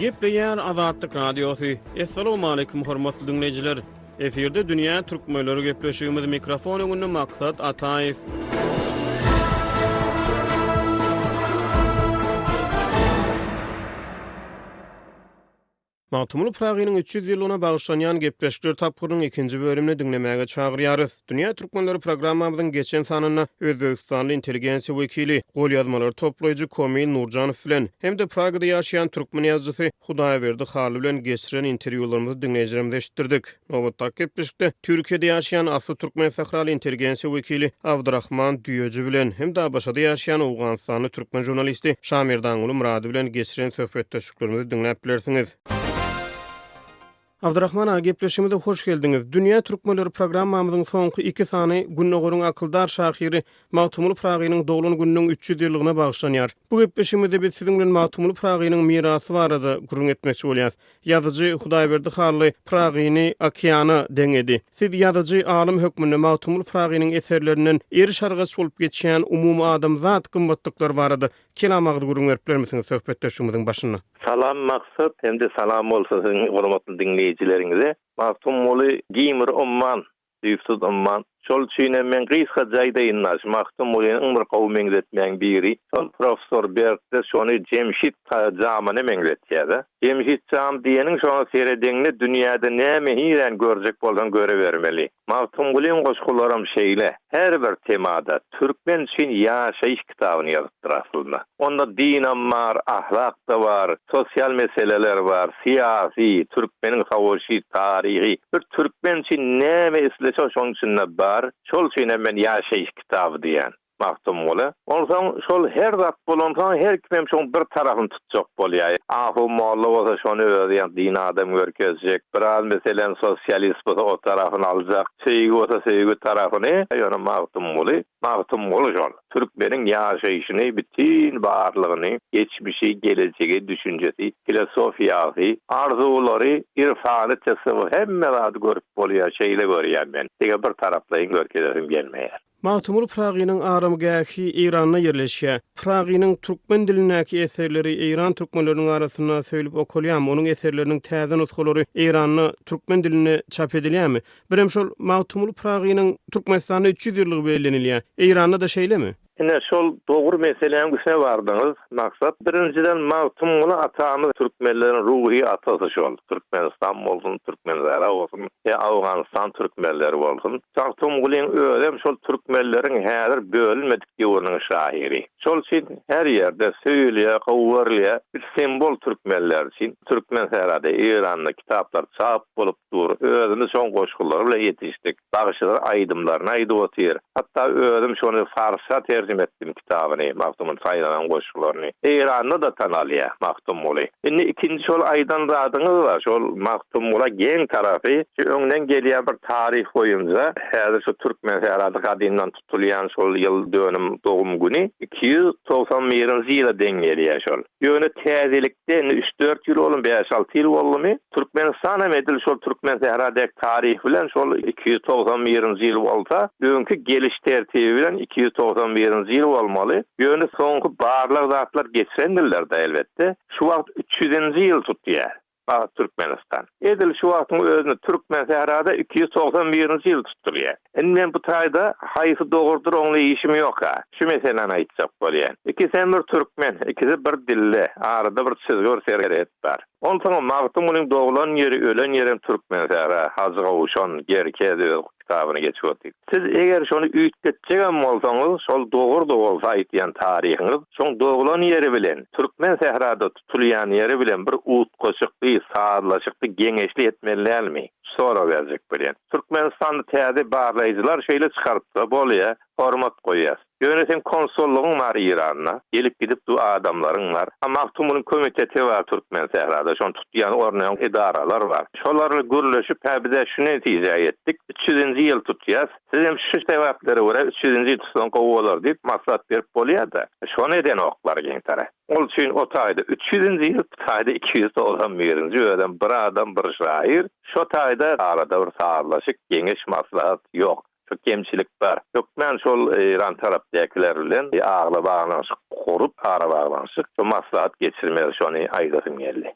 Gepleýär Azatlyk Radiosy. Assalamualaikum hormatly diňleýjiler. Efirde dünýä türkmenleri gepleşigimiz mikrofon öňünde Maksat Ataýew. Magtymguly Pyragynyň 300 ýyllygyna bagyşlanýan gepleşikler tapgyrynyň ikinji bölümini diňlemäge çagyrýarys. Dünýä türkmenleri programmamyzyň geçen sanynda özbegistanly intelligensiýa wekili, golýazmalary toplaýjy Komil Nurjanow bilen hem-de Pragada ýaşaýan türkmen ýazyjysy Hudaýberdi Hally bilen geçiren interwýularymyzy diňleýjilerimize eşitdirdik. Nobatdaky gepleşikde Türkiýede ýaşaýan asly türkmen sähraly intelligensiýa wekili Abdyrahman Düýeji bilen hem-de ABŞ-da ýaşaýan owganystanly türkmen žurnalisti Şamerdanguly Myrady bilen geçiren söhbetdeşliklerimizi diňläp bilersiňiz. Abdyrahman aga, gepleşigimize hoş geldiňiz. Dünýä türkmenleri programmamyzyň soňky iki sany Gündogaryň akyldar şahyry Magtymguly Pyragynyň doglan gününiň 300 ýyllygyna bagyşlanýar. Bu gepleşigimizde biz siziň bilen Magtymguly Pyragynyň mirasy barada gürrüň etmekçi bolýas. Ýazyjy Hudaýberdi Hally Pyragyny okeana deňedi. Siz ýazyjy, alym hökmünde Magtymguly Pyragynyň eserlerinden eriş-argaç bolup geçýän umumadamzat gymmatlyklary barada kelam agyz gürrüň berip bilermisiňiz söhbetdeşligimiziň başynda? Salam Maksat hem-de salam bolsun siziň hormatly diňleýjileriňize. Magtymguly giň bir umman, Düýpsüz umman. Şol üçinem men gysgaça aýdaýyn-da, şu Magtymgulyny iň bir gowy meňzetmäň biri, şol professor Berkde şony Jemşit jamyna meňzetýär-de. Jemşit jam diýeniň şoňa seredeňde dünýäde näme hiräni görjek bolsaň görübermeli. Magtymgulyň goşgularam şeýle, her bir temada türkmen üçin ýaşaýyş kitabyny ýazypdyr aslynda. Onda dinam bar, ahlak-da bar, sosial meseleler bar, syýasy, türkmeniň savaşy, taryhy. Bir türkmen üçin näme islese şoň içinde bar. Şol üçinem men ýaşaýyş kitaby diýýän Magtymguly. Onsoň şol her zat bolansoň her kimem şoň bir tarapyny tutjak bolýar. Ahun molla bolsa şony özi ýa din adam görkezjek. Biraz meselem sosialist bolsa o tarapyny aljak. Söýgi bolsa söýgi tarapyny. Ýöne Magtymguly Magtymguly şol. Türkmeniň ýaşaýşyny, bütin barlygyny, geçmişi, gelejegi, düşünjesi, filosofiýasy, arzuwlary, irfany, tesewwuf hemme zady görüp bolýar, şeýle görýän men. Diňe bir taraplaýyn görkezesim gelmeýär. Magtymguly Pyragynyň aramgähi Eýranda ýerleşýär. Pyragynyň türkmen dilindäki eserleri eýran türkmenleriniň arasynda söýlüp okalýarmy? Onuň eserleriniň täze nusgalary Eýranda türkmen dilinde çap edilýärmi? Birem şol Magtymguly Pyragynyň Türkmenistanda 300 ýyllygy bellenilýär. Eýranda-da şeýlemi? Ine, şol dogry meseläň üstüne bardyňyz, Maksat. Birinjiden, Magtymguly atamyz türkmenleriň ruhy atasy şol. Türkmenistan bolsun, Türkmensähra bolsun, ýa Owganystan türkmenleri bolsun. Magtymgulyň özem şol türkmenleriň häzir bölünmedik döwrüniň şahyry. Şol üçin her ýerde söýülýär, gowy görülýär. Bir simbol türkmenler üçin. Türkmensährada, Eýranda kitaplar çap bolup dur. Özümiz şoň goşgulary bilen ýetişdik. Bagşylar aýdymlaryny aýdyp otyr. Hatda özüm şony farsça terjime etdim kitabyny, Magtymguly saýlanan goşgularyny. Eýranda-da tanalýar Magtymguly. Indi ikinji şol aýdan zadyňyz bar, şol Magtymgula geň tarapy, şu öňden gelýän bir taryh boýunça, häzir şu Türkmensährada gadymdan tutulýan şol ýyl dönüm dogum güni 291-nji ýyla deň gelýär şol. Ýöne täzelikde indi üç-dört ýyl boldumy, bäş-alty ýyl boldumy, Türkmenistan hem edil şol Türkmensähra dek taryh bilen şol 291-nji ýyl bolsa, öňki geliş tertibi bilen 291-nji ýyl bolmaly. Ýöne soňky barlag zatlar geçirendirler-de elbetde. Şu wagt üç ýüzünji ýyl tutýar. Bagt Türkmenistan. Edil şu wagtyň özünde Türkmensährada 291-nji ýyl tutulýar. Indi men bu taýda haýsy dogrudyr oňla işim ýok-a. Şu meseläni aýtjak bolýan. Ikisem bir türkmen, ikisi bir dilde, arada bir çyzgy bir serhet bar. Onsoňam Magtymgulyň doglan ýeri, ölen ýerem Türkmensähra, Hajygowşan, Gerkez öz kitabyny geçip otyr. Siz eger şony üýtgetjegem bolsaňyz, şol dogry-da bolsa aýtýan taryhyňyz, şoň doglan ýeri bilen Türkmensährada tutulýan ýeri bilen bir utgaşykly, sazlaşykly, geňeşli etmeli dälmi? Sorag berjek bolýan. Türkmenistanda täze barlaýjylar şeýle çykarypdyr, bolýa, hormat goýýas. Ýöne seň konsollygyň bar Eýranda, gelip-gidip du adamlaryň bar. A Magtymgulyň komiteti bar Türkmensährada, şony tutýan, ornaýan edaralar bar. Şolar bilen gürleşip, hä bizä şu netijä ýetdik, üç ýüzünji ýyl tutýas, siz hem şu sebäplere görä üç ýüzünji ýyl tutsaň gowy bolar diýip maslahat berip bolýa-da. Şony edenoklar geňtara. Ol üçin o taýda üç ýüzünji ýyl, bu taýda 291-nji özem bir adam, bir şahyr. Şo taýda arada bir sazlaşyk, geňeş, maslahat ýok. Şo kemçilik bar. Hökmän şol Eýran tarapdakylar bilen agla baglanyşyk gurup, arabaglanyşyk, şo maslahat geçirmeli, şony aýdasym geldi.